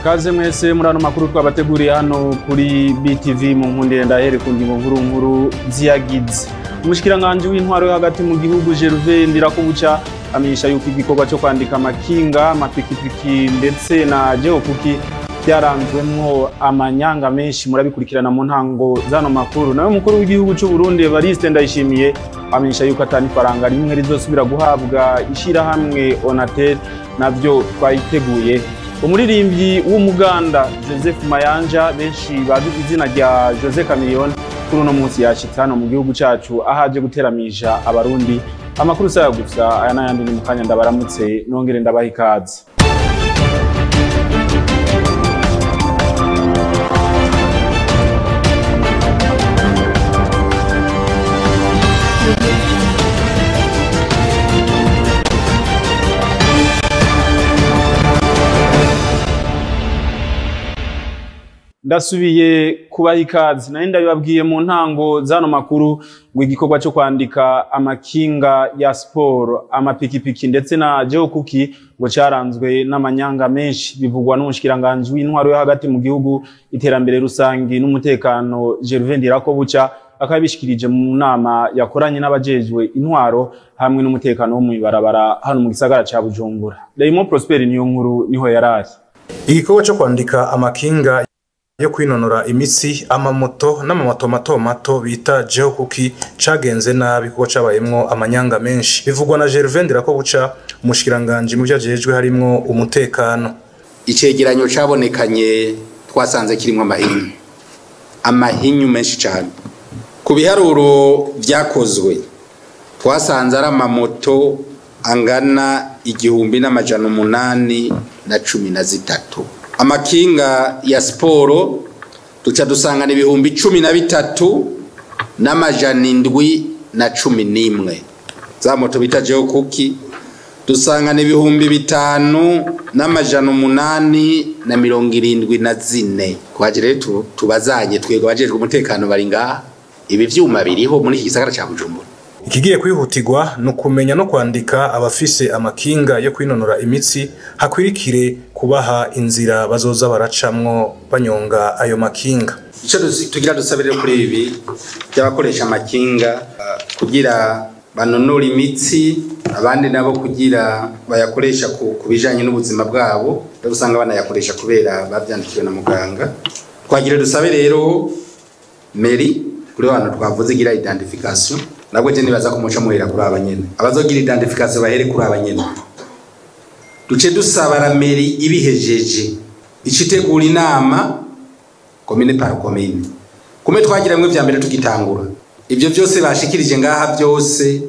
Kaze mwese muri ano makuru twabateguriye hano kuri BTV. Mu nkundire ndahere ku ngingo nkuru nkuru ziyagize. Umushikiranganji w'intwaro yo hagati mu gihugu Gervais Ndirakobuca amenyesha yuko igikorwa cyo kwandika amakinga, amapikipiki ndetse na Jeokuki byaranzwemwo amanyanga menshi. Murabikurikirana mu ntango zano makuru. Nawe mukuru w'igihugu cy'u Burundi Evariste Ndayishimiye amenyesha yuko atani faranga rimwe rizosubira guhabwa ishirahamwe Onatel, navyo twayiteguye. Umuririmbyi w'umuganda Joseph Mayanja, benshi bazi izina rya Jose Chameleone, kuri uno munsi yashitse hano mu gihugu cacu ahaje guteramisha abarundi. Amakuru saya gusa, aya n'ayandi ni mukanya. Ndabaramutse nongere ndabaha ikaze. Ndasubiye kubaha ikaze. Nari ndabibabwiye mu ntango zano makuru ngo igikorwa cyo kwandika amakinga ya siporo, amapikipiki ndetse na Jeokuki ngo caranzwe n'amanyanga menshi. Bivugwa n'umushikiranganji w'intwaro yo hagati mu gihugu, iterambere rusangi n'umutekano Gervais Ndirakobuca, akaba yabishikirije mu nama yakoranye n'abajejwe intwaro hamwe n'umutekano wo mw'ibarabara hano mu gisagara ca Bujumbura. Raymond Prosper niyo nkuru niho yarari. Igikorwa cyo kwandika amakinga yo kwinonora imitsi, amamoto n'amamoto mato mato bita Jeokuki cagenze nabi kuko cabayemwo amanyanga menshi. Bivugwa na Gervais Ndirakobuca, umushikiranganje mu vyajejwe harimwo umutekano. Icegeranyo cabonekanye twasanze kirimwo amahinyu, amahinyu menshi cyane. Ku biharuro vyakozwe twasanze ari amamoto angana 1813, amakinga ya siporo duca dusangana 13,711, za moto bita Jeokuki dusangana 5874. Kwaje rero tubazanye twego abajejwe umutekano bari ngaha, ibi vyuma biriho muri iki gisagara ca Bujumbura. Ikigiye kwihutirwa no kumenya no kwandika abafise amakinga yo kwinonora imitsi, hakwirikire kubaha inzira bazoza baracamwo banyonga ayo makinga. Ico tugira dusabire kuri ibi by'abakoresha amakinga kugira banonora imitsi, abandi nabo kugira bayakoresha ku bijanye n'ubuzima bwabo, usanga banayakoresha kubera bavyandikiwe na muganga. Twagira dusabe rero meri kuri abantu twavuze gira identification, nabwo je nibaza ko muca muhera kuri abanyene abazogira identification bahere kuri abanyene. Duce dusaba la meri ibihejeje icitegura inama commune par commune, kume twagira mwe vya mbere tugitangura ivyo byose bashikirije ngaha byose,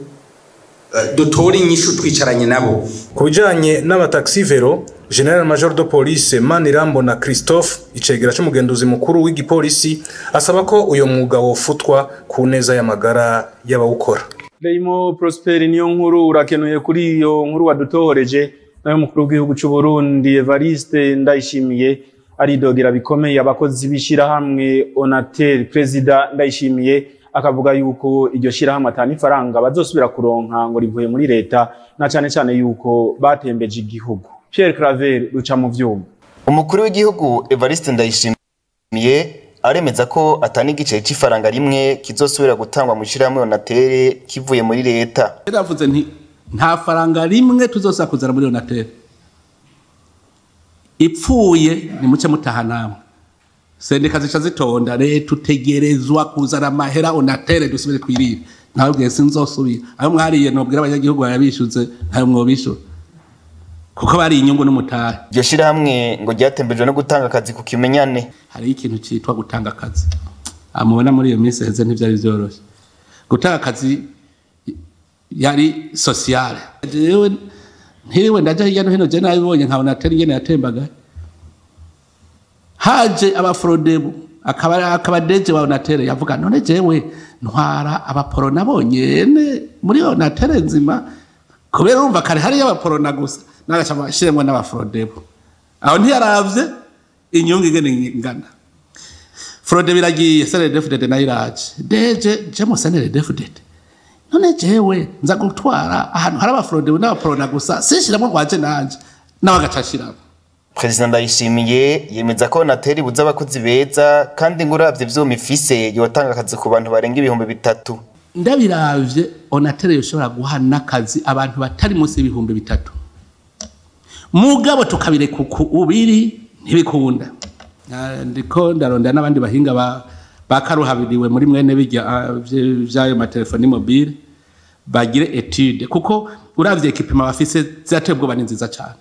dutora inyishu twicaranye nabo. Kubijanye n'abataxi vero, General Major de Police Manirambona Christophe, icegera c'umugenduzi mukuru w'igipolisi, asaba ko uyo mwuga wofutwa ku neza y'amagara y'abawukora. Raymond Prosper niyo nkuru, urakenuye kuri iyo nkuru wadutohoreje. Nayo mukuru w'igihugu c'u Burundi Evariste Ndayishimiye aridogera bikomeye abakozi b'ishirahamwe Onatel. President Ndayishimiye akavuga yuko iryo shirahamwe atani faranga bazosubira kuronka ngo rivuye muri leta, na cane cane yuko batembeje igihugu. Pierre Claver ruca mu vyuma. Umukuru w'igihugu Evariste Ndayishimiye aremeza ko atani igice c'ifaranga rimwe kizosubira gutangwa mu shirahamwe Onatel kivuye muri leta. Yaravuze nti nta faranga rimwe tuzosakuzana muri Onatel, ipfuye ni muce mutaha namwe. Sendika zica zitonda, leta utegerezwa kuzana amahera Onatel dusubire twirire. Nawe bwiye sinzosubira ayo mwariye, nobwira abanyagihugu bayabishuze ntayo mwobishura kuko bari inyungu n'umutahe. Iryo shirahamwe ngo ryatembejwe no gutanga akazi ku kimenyane. Hari ikintu citwa gutanga akazi, amubona muri iyo minsi heze ntivyari vyoroshe. Gutanga akazi yari sociale. Jewe ntiriwe ndaja hirya no hino, je nabibonye nka Onatel ingene yatembaga. Haje abafrodebu akaba deje wa Onatel yavuga none jewe ntwara abaporo nabonyene muri Onatel nzima, kubera urumva kare hari y'abaporona gusa, nagaca bashiremwo n'abafrodebu. Aho ntiyaravye inyungu ingene ingana. Frode biragiye, SNDD-FDD nayo iraje. Deje je mu SNDD-FDD, none jewe nza gutwara ahantu hari abafrodebu n'abaporona gusa, sinshiramwo rwaje nanje nawe agaca ashiramo. President Ndayishimiye yemeza ko Onatel ibuza abakozi beza kandi ngo uravye ivyuma ifise yotanga akazi ku bantu barenga 3000. Ndabiravye Onatel yoshobora guha n'akazi abantu batari munsi y'3000. Mugabo tukabireka uku ubiri ntibikunda. Ndiko ndaronda n'abandi bahinga bakaruhabiriwe muri mwene bijya vyayo matelefoni mobile bagire etude, kuko uravye ekipima bafise zatebwo ni nziza cyane.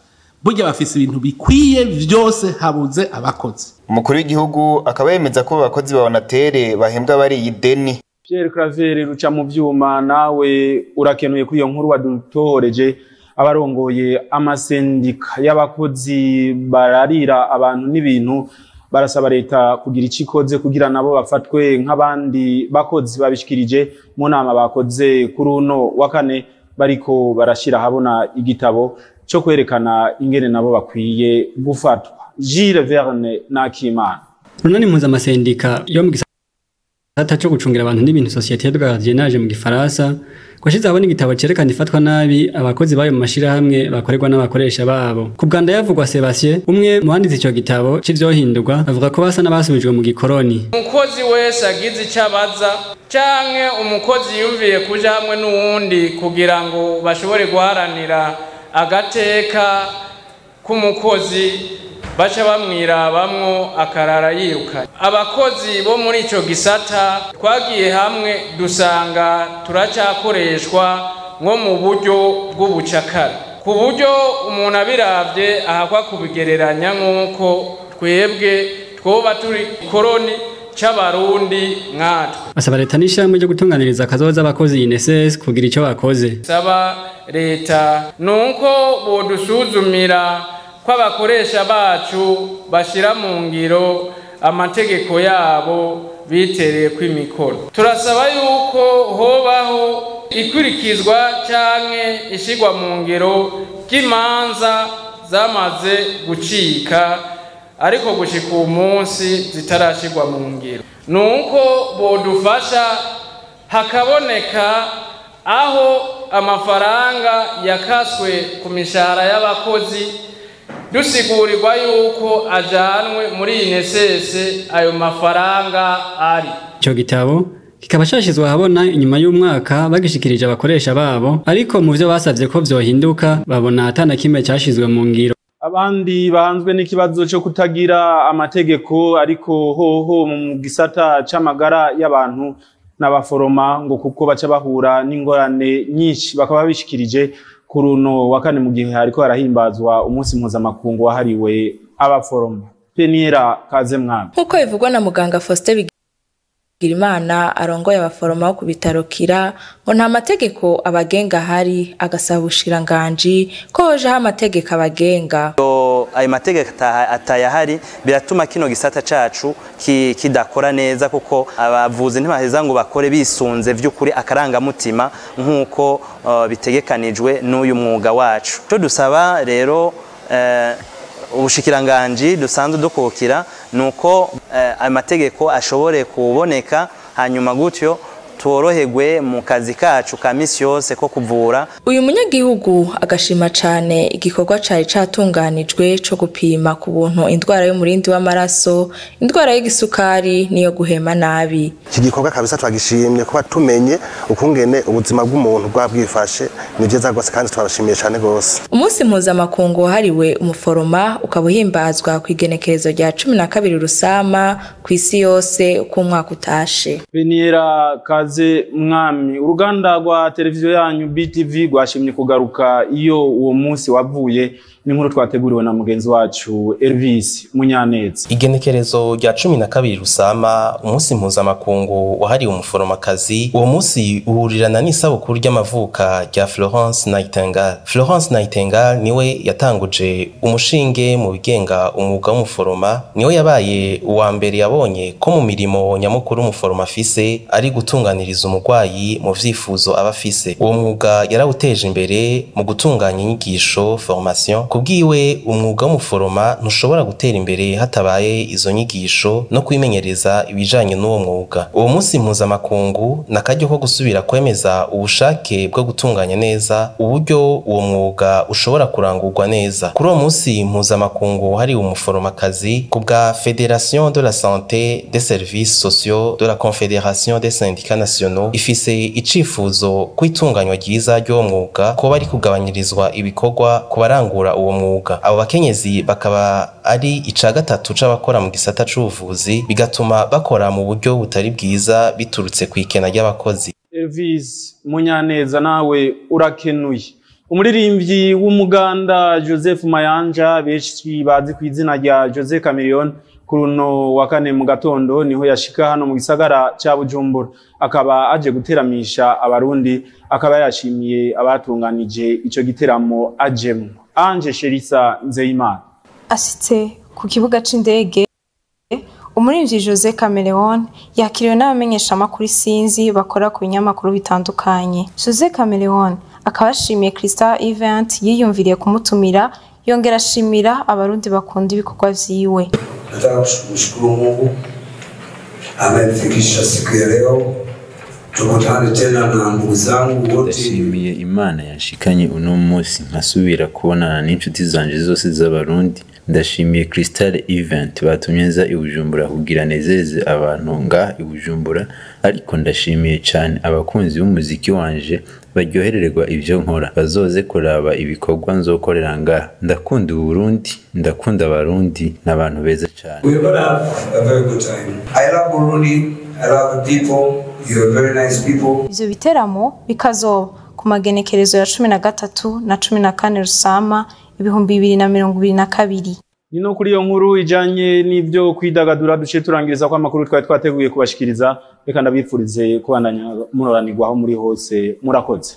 Burya bafise ibintu bikwiye vyose, habuze abakozi. Umukuru w'igihugu akaba yemeza ko abakozi ba Onatel bahembwa bari ideni. Pierre Claver ruca mu vyuma, nawe urakenuye kuri iyo nkuru wadutoreje. Abarongoye amasendika y'abakozi bararira abantu n'ibintu barasaba leta kugira icikoze kugira nabo bafatwe nk'abandi bakozi. Babishikirije mu nama bakoze kuri uno wa kane, bariko barashira habona igitabo cyo kwerekana ingene nabo bakwiye gufatwa. Gilles Verne Nakimana. Runani mpuzamasendika yo mu gisata cyo gucungira abantu n'ibintu, Société de Gardiennage mu Gifaransa, gwashize ahabona igitabo cerekana ifatwa nabi abakozi bayo mu mashirahamwe bakorerwa n'abakoresha babo. Ku bwa Ndayavugwa Sebastien, umwe mu banditse ico gitabo c'ivyohindurwa, avuga ko basa n'abasubijwe mu gikoroni. Umukozi wese agize icyo abaza canke umukozi yumviye kuja hamwe n'uwundi kugira ngo bashobore guharanira agateka k'umukozi, baca bamwirabamwo akarara yirukanye. Abakozi bo muri ico gisata twagiye hamwe dusanga turacyakoreshwa nko mu buryo bw'ubucakara, ku buryo umuntu abiravye ahakwa kubigereranya nk'uko twebwe twoba turi koroni c'abarundi nkatwe. Basaba leta n'ishirahamwe ryo gutunganiriza akazoza abakozi INSS kugira ico bakoze. Saba leta nuko bodusuzumira ko abakoresha bacu bashira mu ngiro amategeko yabo bitereye kw'imikoro. Turasaba yuko hobaho ikurikizwa canke ishigwa mu ngiro ry'imanza zamaze gucika ariko gushika uwu munsi zitarashigwa mu ngiro. Nuko bodufasha hakaboneka aho amafaranga yakaswe ku mishahara y'abakozi, dusigurirwa yuko ajanwe muri INSS ayo mafaranga ari. Ico gitabo kikaba cashizwe ahabona inyuma y'umwaka bagishikirije abakoresha babo, ariko mu vyo basavye ko vyohinduka babona atana kimwe cashizwe mu ngiro. Abandi bahanzwe n'ikibazo cyo kutagira amategeko ariko hoho mu gisata c'amagara y'abantu n'abaforoma, ngo kuko baca bahura n'ingorane nyinshi, bakaba bishikirije kuri uno wa kane mu gihe hariko harahimbazwa umunsi mpuzamakungu wahariwe abaforoma. Peniera Kaze Mwami. Nkuko bivugwa na muganga Faustin Bigirimana arongoye abaforoma bo ku bitaro Kira, ngo nta mategeko abagenga ahari, agasaba ubushikiranganji ko hojaho amategeko abagenga. Ayo mategeko atayahari biratuma kino gisata cacu kidakora neza, kuko abavuzi ntibaheza ngo bakore bisunze vy'ukuri akarangamutima nk'uko bitegekanijwe n'uyu mwuga wacu. Ico dusaba rero ubushikiranganji dusanzwe dukukira nuko ayo mategeko ashobore kuboneka, hanyuma gutyo tworoherwe mu kazi kacu ka misi yose ko kuvura. Uyu munyagihugu agashima cane igikorwa cari catunganijwe co gupima ku buntu indwara y'umurindi w'amaraso, indwara y'igisukari niyo guhema nabi. Iki gikorwa kabisa twagishimye kuba tumenye ukungene ubuzima bw'umuntu bwabwifashe, ni vyiza rwose kandi twabashimiye cane gose. Umunsi mpuzamakungu wahariwe umuforoma ukaba uhimbazwa kw'igenekerezo rya 12 Rusama kw'isi yose uko umwaka utashe. Peniera Kaze Mwami. Uruganda rwa televiziyo yanyu BTV rwashimye kugaruka iyo uwo munsi wavuye. N'inkuru twateguriwe na mugenzi wacu Elvis Munyaneza. Igenekerezo rya 12 Rusama, umunsi mpuzamakungu wahariwe umuforomakazi, uwo munsi uhurirana n'isabukuru ry'amavuka rya Florence Nightingale. Florence Nightingale niwe yatanguje umushinge mu bigenga umwuga w'umuforoma, niwe yabaye uwa mbere yabonye ko mu mirimo nyamukuru umuforoma afise ari gutunganiriza kuganiriza umurwayi mu vyifuzo aba afise. Uwo mwuga yarawuteje imbere mu gutunganya inyigisho, formation. Kubwiwe, umwuga w'umuforoma ntushobora gutera imbere hatabaye izo nyigisho no kwimenyereza ibijanye n'uwo mwuga. Uwo munsi mpuzamakungu nakaryo ko gusubira kwemeza ubushake bwo gutunganya neza uburyo uwo mwuga ushobora kurangurwa neza. Kuri uwo munsi mpuzamakungu hari umuforomakazi, ku bwa Fédération de la Santé des Services Sociaux de la Confédération des Syndicats Nationaux, ifise icifuzo kwitunganywa ryiza ry'uwo mwuga ko bari kugabanyirizwa ibikorwa ku barangura uwo mwuga. Abo bakenyezi bakaba ari ica gatatu c'abakora mu gisata c'ubuvuzi, bigatuma bakora mu buryo butari bwiza biturutse kw'ikena ry'abakozi. Elvis Munyaneza, nawe urakenuye. Umuririmbyi w'umuganda Joseph Mayanja, benshi bazi ku izina rya Jose Chameleone, kuri uno wa kane mu gatondo niho yashika hano mu gisagara ca Bujumbura, akaba aje guteramisha abarundi, akaba yashimiye abatunganije ico giteramo ajemwo. Ange Sherisa Nzeyimana. Ashitse ku kibuga c'indege, umuririmbyi Jose Chameleone yakiriwe n'abamenyeshamakuru isinzi bakora ku binyamakuru bitandukanye. Jose Chameleone akaba ashimiye Crystal Event yiyumviriye kumutumira, yongera ashimira abarundi bakunda ibikorwa vyiwe. Nataka kumshukuru Mungu amenifikisha siku ya leo, tukutane tena na ndugu zangu wote. Ndashimiye Imana yanshikanye uno munsi nkasubira kubonana n'inshuti zanje zose z'abarundi. Ndashimiye Crystal Event batumye nza i Bujumbura kugira nezeze abantu ngaha i Bujumbura, ariko ndashimiye cyane abakunzi b'umuziki wanje baryohererwa ivyo nkora, bazoze kuraba ibikorwa nzokorera ngaha. Ndakunda Uburundi, ndakunda abarundi, n'abantu beza cyane. We're gonna have a very good time. I love Burundi, I love the people, you're very nice people. Ivyo biteramo bikazoba ku magenekerezo ya 13 na 14 Rusama 2022. Nino kuri iyo nkuru ijanye n'ivyo kwidagadura duce turangiriza kwa makuru twari twateguye kubashikiriza. Reka ndabifurize kubandanya muroranirwa aho muri hose. Murakoze.